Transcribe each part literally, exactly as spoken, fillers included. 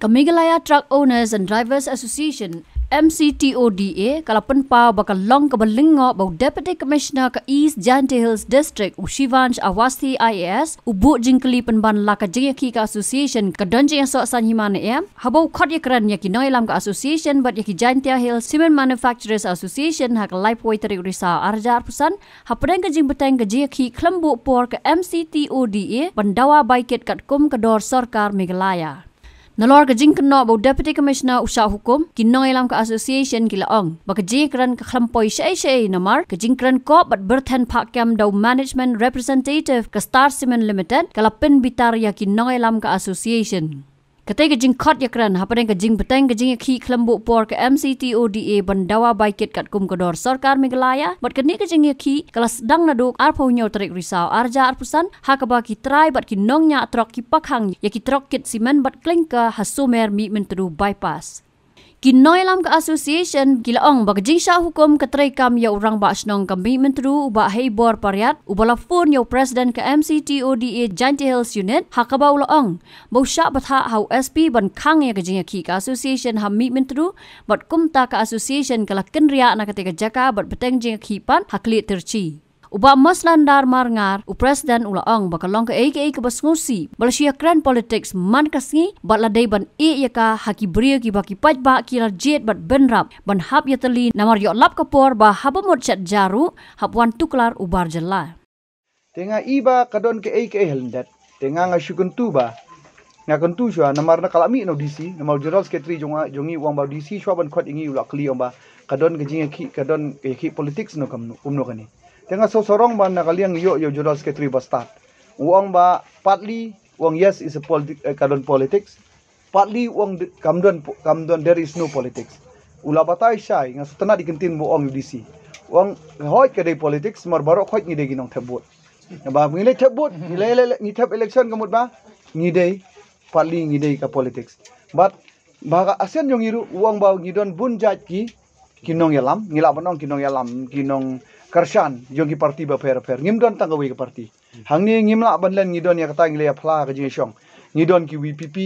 Ka Meghalaya Truck Owners and Drivers Association, M C T O D A, ka la pynpaw ba ka long kaba lyngngoh ba u Deputy Commissioner ka East Jaintia Hills District, u Shivansh Awasthi I A S, u buh jingkylli pynban la ka jingïakhih ka association ka don jingïasoh saiñ hima ne em, haba u khot ïakren ïa ki nongïalam ka association bad ïa ki Jaintia Hills Cement Manufacturers Association ha ka laiphew tarik Risaw arhajar arphew san, hapdeng ka jingbteng ka jingïakhih khlem buh por ka M C T O D A ban dawa bai kit katkum ka dor sorkar Meghalaya. Nalor ka jingkynnoh ba u Deputy Commissioner u shah hukum, ki nongïalam ka association ki la ong ba ka jingïakren ka khlem poi shaei shaei namar ka jingkren kop bad byrthen phah kem da u management representative ka Star Cement Limited ka la pynbitar ïa ki nongïalam ka association. Katei ka jingkhot ïakren hapdeng ka jingbteng ka jingïakhih khlem buh por ka M C T O D A ban dawa bai kit katkum ka dor sorkar Meghalaya, bad kane ka jingïakhih ka la sdang naduh arphew hynñiew tarik Risaw arhajar arphew san, ha kaba ki trai bad ki nongñiah trok ki pakhang ïa ki trok kit simen bad klinker ha Sumer Mihmyntdu Bypass. Ki nongïalam ka association ki la ong ba ka jingshah hukum ka treikam ïa u rangbah shnong ka Mihmyntdu u Bah Heibor Pariat, uba la phone ïa u president ka M C T O D A Jaintia Hills Unit, ha kaba u la ong ba u shah bthah ha u S P ban khang ïa ka jingïakhih ka association ha Mihmyntdu, bad kumta ka association ka la kynriah na katei ka jaka bad bteng jingïakhih pat ha Khlieh Tyrshi. U Bah Moslandar Marngar, u president, u la ong ba ka long kaei kaei kaba sngewsih ba la shu ïakren politics man ka sngi, bad la dei ban ïeh ïa ka ha ki briew kiba ki paidbah ki la jied bad bynrap ban hap ïatylli, namar ïoh lap ka por ba haba mut shet jar ruh hap wan tuklar u bar jylla. Te nga i ba ka don kaei kaei ha lyndet. Te nga nga shu kyntu ba, nga kyntu shuwa namar na ka la mih na u D C, namar u General Secretary jong nga, jong ngi u ong ba u D C shuwa ban khot ïa ngi u la kylli ong ba ka don ka jingïakhih, ka don ka ïakhih politics no kumno, kumno kane. Te nga shu sarong ba na ka liang ïoh ïa u General Secretary ba stad. U ong ba partly u ong yes is a politi-, eh, ka don politics. Partly u ong d-, kam don po-, kam don, there is no politics. U la batai shai, nga shu tynnad ïa ka ktien ba u ong u D C. U ong hooid ka dei politics, namar baroh khoit ngi dei ki nongthep vote. Ba ngi leh thep vote, ngi leh, leh, leh, ngi thep election ka mut ba ngi dei, partly ngi dei ka politics. But ba ka asen jong ngi ruh u ong ba ngi don bun jait ki, ki nongïalam, ngi lah ban ong ki nongïalam, ki nongkyrshan jong ki party bapher bapher. Ngim don tang kawei ka party. Hangne ngim lah ban len, ngi don ïa kata ngi la ïa phla ka jingïashong. Ngi don ki V P P,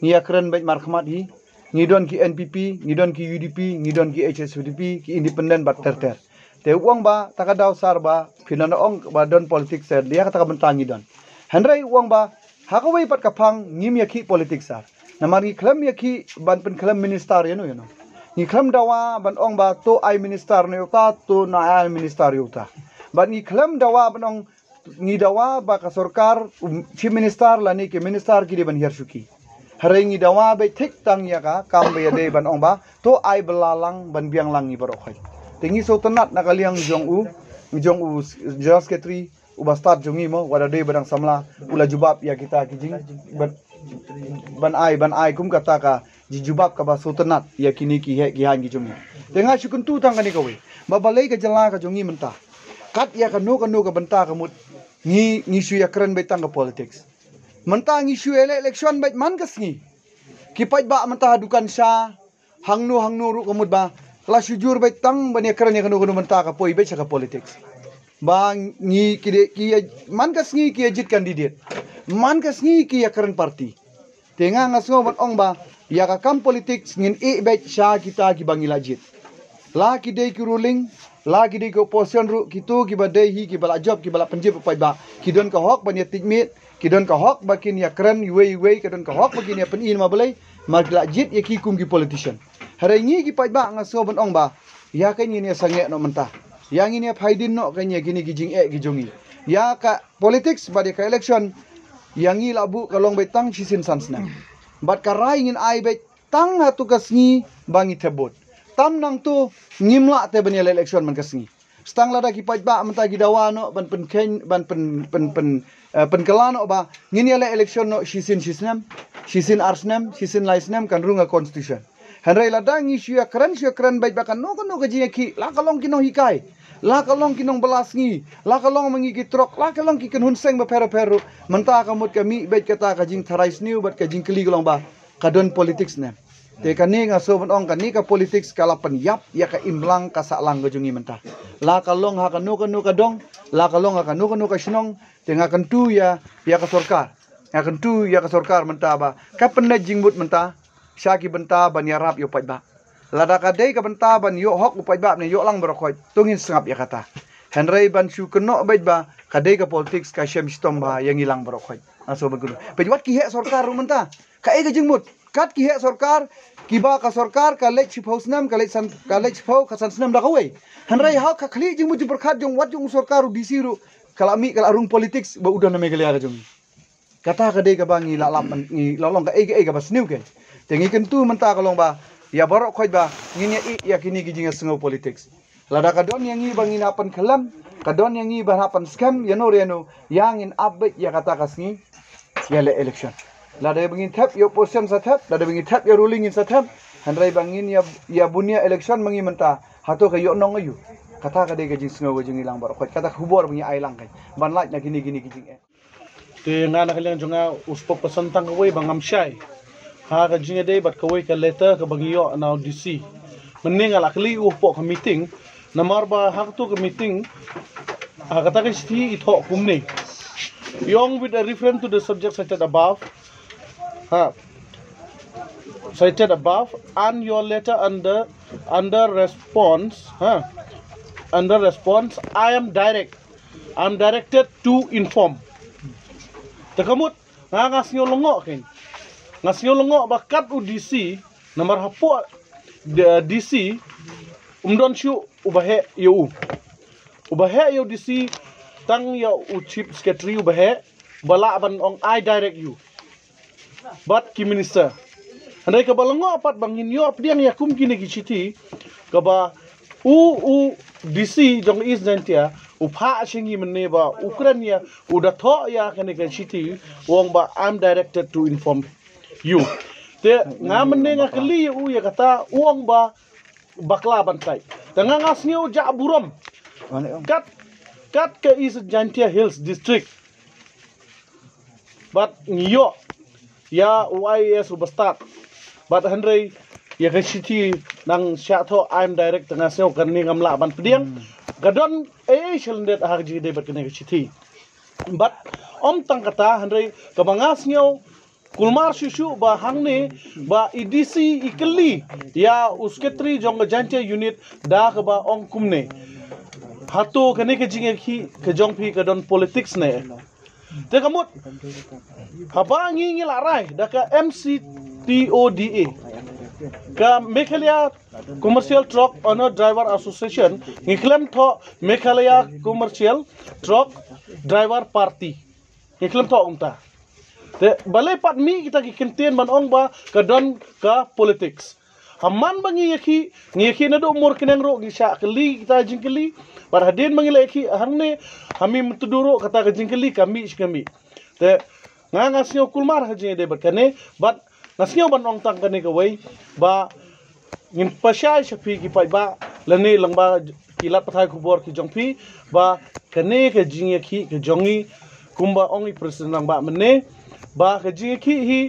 ngi ïakren beit markhmat hi. Ngi don ki N P P, ngi don ki U D P, ngi don ki H S P D P, ki independent bad ter ter. Te u ong ba ta ka daw sar ba phin ong ba don politics, te ïa kata ka bynta ngi don. Hynrei u ong ba ha kawei pat ka phang ngim ïakhih politics sar. Namar ngi khlem ïakhih ban pynkhlem minister ïano ïano. Ngi khlem dawa ban ong ba to ai minister na uta, to na ai minister uta. Bad ngi khlem dawa ban ong, ngi dawa ba ka sorkar, um, chief minister lane ki minister ki dei ban hiar shuki. Hynrei ngi dawa beit thik tang ïa ka kam ba ïadei ban ong ba to ai bylla lang ban biang lang ngi baroh khoit. Te ngi shu tynnad na ka liang jong u, jong u General Secretary, uba stad jong ngi mo, wat la dei ba dang samla, u la jubab ïa kita ki jing, ban, ban ai, ban ai kum kata ka jingjubab kaba shu tynnad ïa kine ki heh ki haiñ ki jong ngi. Te nga shu kyntu tang kane kawei ba balei ka jylla ka jong ngi mynta, kat ïa kano kano ka bynta ka mut ngi, ngi shu ïakren beit tang ka politics. Mynta ngi shu ïaleh election beit man ka sngi. Ki paidbah mynta ha dukan sha, hangno hangno ruh ka mut ba la shu jur beit tang ban ïakren ïa kano kano bynta ka poi beit sha ka politics. Ba ngi ki dei ki ïa, man ka sngi ki ïa jied candidate, man ka sngi ki ïakren party. Te nga nga sngew ban ong ba ïa ka kam politics ngin ïeh beit sha kita kiba ngi la jied. La ki dei ki ruling, la ki dei ki opposition ruh, kito kiba dei hi kiba la jop, kiba la pynjop ïa u paidbah, ki don ka hok ban ïa tip miet, ki don ka hok ba kin ïakren iwei iwei, ki don ka hok ba kin ïa pyni namar balei, namar ki la jied ïa ki kum ki politician. Hynrei ngi ki paidbah nga sngew ban ong ba ïa ka ngin ïa sangeh noh mynta, ïa ngin ïa phaidien noh ka ngi ïa kine ki jingeh ki jong ngi. Ïa ka politics bad ïa ka election, ïa ngi la buh ka long beit tang shisien san snem. Bad ka rai ngin ai beit tang hato ka sngi ba ngi thep vote. Tam nangto ngim lah te ban ïaleh election man ka sngi. Tang lada ki paidbah mynta ki dawa noh ban pynkheiñ, ban pyn, pyn, pyn, eh, pynkylla noh ba ngin ïaleh election noh shisien shisnem, shisien ar snem, shisien lai snem, kan rung ha constitution. Hynrei lada ngi shu ïakren, shu ïakren beit ba kano kano ka jingïakhih, la ka long ki nonghikai, la ka long ki nongbylla sngi, la ka long ma ngi ki trok, la ka long ki kynhun seng bapher bapher ruh, mynta ka mut ka mih beit kata ka jingtharai sniew bad ka jingkylli ka long ba ka don politics ne. Te kane nga sngew ban ong kane ka politics ka la pynïap ïa ka imlang ka sahlang ka jong ngi mynta. La ka long ha kano kano ka dong, la ka long ha kano kano ka shnong, te nga kyntu ïa, ïa ka sorkar. Nga kyntu ïa ka sorkar mynta ba ka pynleit jingmut mynta, sha ki bynta ban ïarap ïa u paidbah. Lada ka dei ka bynta ban ïoh hok u paidbah ne ïoh lang baroh khoit, to ngin sngap ïa kata. Hynrei ban shu kynnoh beit ba ka dei ka politics ka shem shitom bha ïa ngi lang baroh khoit. Nga sngewbha ban kynnoh. Peit wat ki heh sorkar ruh mynta. Kaei ka jingmut? Kat ki heh sorkar, kiba ka sorkar ka leit shiphew snem, ka leit san, ka leit shiphew ka san snem da kawei. Hynrei ha ka khlieh jingmut jingpyrkhat jong wat jong u sorkar u D C ruh ka la mih ka la rung politics ba u don na Meghalaya ka jong ngi. Kata ka dei kaba ngi la lap, ngi la long kaei kaei kaba sniew kein. Te ngi kyntu mynta ka long ba ïa baroh khoit ba ngin ïa ïeh ïa kine ki jingïasngew politics. Lada ka don ïa ngi ba ngin hap ban khlem, ka don ïa ngi ba hap ban skhem ïa no re no, ïa ngin ap beit ïa kata ka sngi ïa leh election. Lada ba ngin thep ïa opposition sa thep, lada ba ngin thep ïa ruling ngin sa thep. Hynrei ba ngin ïa, ïa bun ïa election ma ngi mynta, hato ka ïoh nong aïu? Kata ka dei ka jingsngew ka jong ngi lang baroh khoit, kata ka khubor ba ngi ai lang kein ban lait na kine kine ki jingeh. Te nga na ka liang jong nga u spokesperson tang kawei ba ngam shai ha ka jingïadei bad kawei ka letter kaba ngi ïoh na u D C. Mynne nga la kylli u hapoh ka meeting, namar ba ha kato ka meeting, ha kata ka shithi i thoh kumne. I ong, with a reference to the subject cited above, ha, cited above and your letter under, under response, ha, under response, I am direct, I'm directed to inform. Te ka mut, nga nga sngew lyngngoh kein. Nga sngew lyngngoh ba kat u D C, namar hapoh D-, D C, um don shuh uba heh ïa u. Uba heh ïa u D C, tang ïa u chief secretary uba heh, ba lah ban ong I direct you. Bad ki minister. Hynrei kaba lyngngoh pat ba ngin ïoh pdiang ïa kum kine ki shithi, kaba u, u D C jong East Jaintia u phah sha ngi mynne ba u kren ïa, u da thoh ïa kane ka shithi, u ong ba I'm directed to inform you. Te nga mynne nga kylli ïa u ïa kata, u ong ba bakla ban tai. Te nga nga sngew jah burom. Kat, kat ka East Jaintia Hills District. Bad ngi ïoh ïa u I A S uba stad. Bad hynrei ïa ka shithi nang shah thoh I'm direct, nga sngew kane ngam lah ban pdiang. Ka don ei ei shalyndet ha ka jingïadei bad kane ka shithi. Bad ym tang kata, hynrei kaba nga sngew kulmar shuh shuh ba hangne ba i D C i kylli ïa u secretary jong ka Jaintia unit da kaba ong kumne, hato kane ka jingïakhih ka jong phi ka don politics ne? Te ka mut, haba ngi ngi la rai da ka M C T O D A, ka Meghalaya Commercial Truck Owner Driver Association, ngi khlem thoh Meghalaya Commercial Truck Driver Party. Ngi khlem thoh kumta. Te balei pat mih kita ki kyntien ban ong ba ka don ka politics? Ha man ba ngi ïakhih, ngi ïakhih naduh Murkneng ruh ngi shah kylli kita jingkylli. Bad hadien ba ngi la ïakhih hangne ha Myntdu ruh kata ka jingkylli ka mih shi ka mih. Te nga nga sngew kulmar ha jingïadei bad kane, bad nga sngew ban ong tang kane kawei ba ngin pynshai sha phi ki paidbah lane lyngba ki lad pathai khubor ki jong phi ba kane ka jingïakhih ka jong ngi, kumba ong i president rangbah mynne, ba ka jingïakhih hi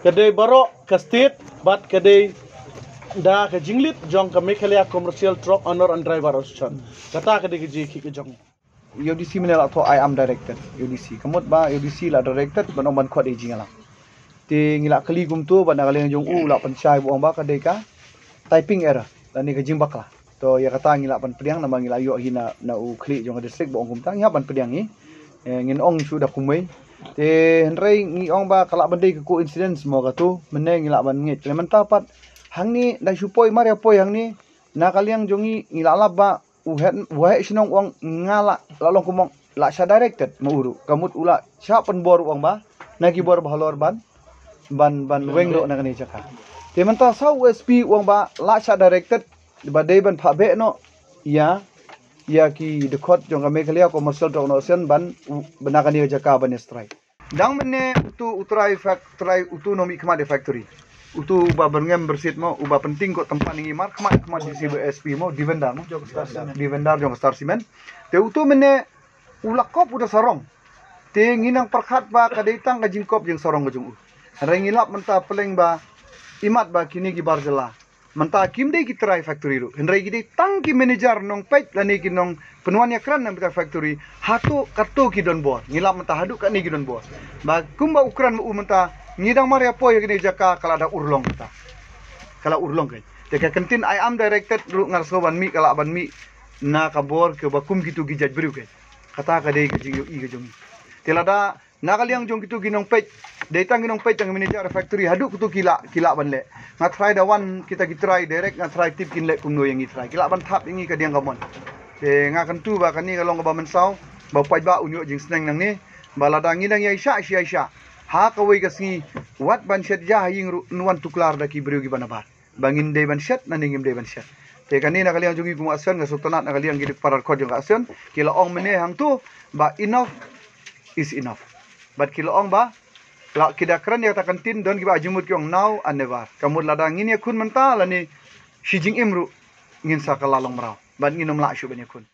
ka dei baroh ka state bad ka dei da ka jinglead jong ka Meghalaya Commercial Truck Owner and Driver Association. Kata ka dei ka jingïakhih ka jong ngi. Ïa u D C mynne la thoh I am directed, ïa u D C. Ka mut ba ïa u D C la directed ban ong ban khot ïa jingïalang. Te ngi la kylli kumto bad na ka liang jong u la pynshai ba u ong ba ka dei ka typing error lane ka jingbakla. To ïa kata ngi lah ban pdiang namar ngi la ïoh hi na, na u khlieh jong ka district ba ong kumta, ngi hap ban pdiang hi. Eh, ngin ong shuh da kumwei. Te hynrei ngi ong ba ka lah ban dei ka coincidence mo kato, mynne ngi lah ban ngeit. Te mynta pat hangne da shu poi mar ïa poi hangne, na ka liang jong ngi ngi la lap ba u head, u head shnong u ong nga la, la long kumno, la shah directed ma u ruh. Ka mut u la shah pynbor u ong ba na ki bor ba halor ban, ban, ban weng noh na kane jaka. Te mynta sa u S P u ong ba la shah directed ba dei ban phah beh noh ïa, ïa ki dkhot jong ka Meghalaya Commercial Truck Owner Association ban, u, ban na kane jaka ban ïa strike. Dang mynne uto u trai fac-, trai uto nongmihkhmat ïa factory. Uto uba byrngem byrsit mo, uba pynting ko tympan ngi mar khmat, khmat ïa u S P mo, Divendar mo. Divendar jong ka Star Cement. Te uto mynne u la kop u da sarong. Te ngi nang pyrkhat ba ka dei tang ka jingkop jingsarong ka jong u. Hynrei ngi lap mynta pylleng ba imat ba kine ki bar jylla mynta kim dei ki trai factory ruh, hynrei ki dei tang ki manager nongpeit lane ki nongpynwan ïakren na bynta factory. Hato kato ki don bor? Ngi lap mynta haduh katne ki don bor. Ba kumba u kren ma u mynta, ngi dang mar ïa poi ha kine ki jaka ka la da urlong mynta. ka la urlong ka. Te ka kyntien "I am directed" ruh nga sngew ban mih, ka lah ban mih na ka bor kaba kum kitu ki jait briew ka. Kata ka dei ka jingïohi ka jong ngi. Te lada na ka liang jong kitu ki nongpeit, dei tang ki nongpeit tang ki manager factory haduh kitu ki lah, ki lah ban leh. Nga try da wan kita ki try direct, nga try tip kin leh kumno ïa ngi try. Ki lah ban thap ïa ngi ka diang ka mon. Te nga kyntu ba kane ka long kaba mynsaw, ba u paidbah un ïoh jingsneng nangne, ba lada ngi dang ïai shah shi ïai shah ha kawei ka sngi, wat ban shet ja ha ïing ruh, un wan tuklar da ki briew kiba nabar ba ngin dei ban shet ne ngim dei ban shet. Te kane na ka liang jong ngi kum ka Action, nga sngewtynnat na ka liang ki dei para dkhot jong ka Action, ki la ong mynne hangto ba enough is enough. Bad ki la ong ba la ki da kren ïa kata ka kyntien, don kiba jingmut ki ong now and never. Ka mut lada ngin ïakhun mynta lane shi jingim ruh ngin sa kylla long mraw bad ngin ym lah shuh ban ïakhun.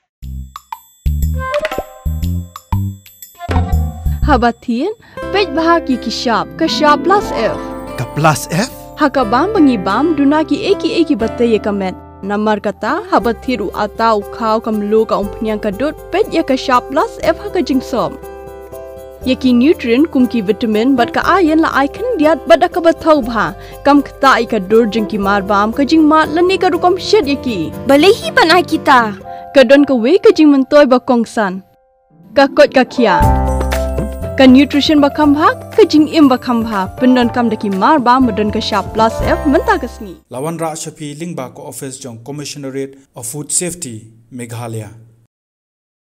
Haba thied, peit bha ki ki shap, ka shap plus F. Ka plus F? Ha ka bam ba ngi bam, duna ki ei ki ei kiba tei ïa ka met. Namar kata, haba thied u atta, u khaw, ka mluh, ka umphniang, ka dud, peit ïa ka shap plus F ha ka jingsop. Ïa ki nutrient kum ki vitamin bad ka iron la ai khyndiat bad da kaba thaw bha. Kam ktah ïa ka dur jong ki mar bam, ka jingmad lane ka rukom shet ïa ki. Balei hi ban ai kita? Ka don kawei ka jingmyntoi ba kongsan. Ka koit ka khiah. Ka nutrition ba kham bha, ka jingim ba kham bha. Pyndonkam da ki mar bam ba don ka shap plus F mynta ka sngi. La wanrah sha phi lyngba ka office jong Commissionerate of Food Safety, Meghalaya.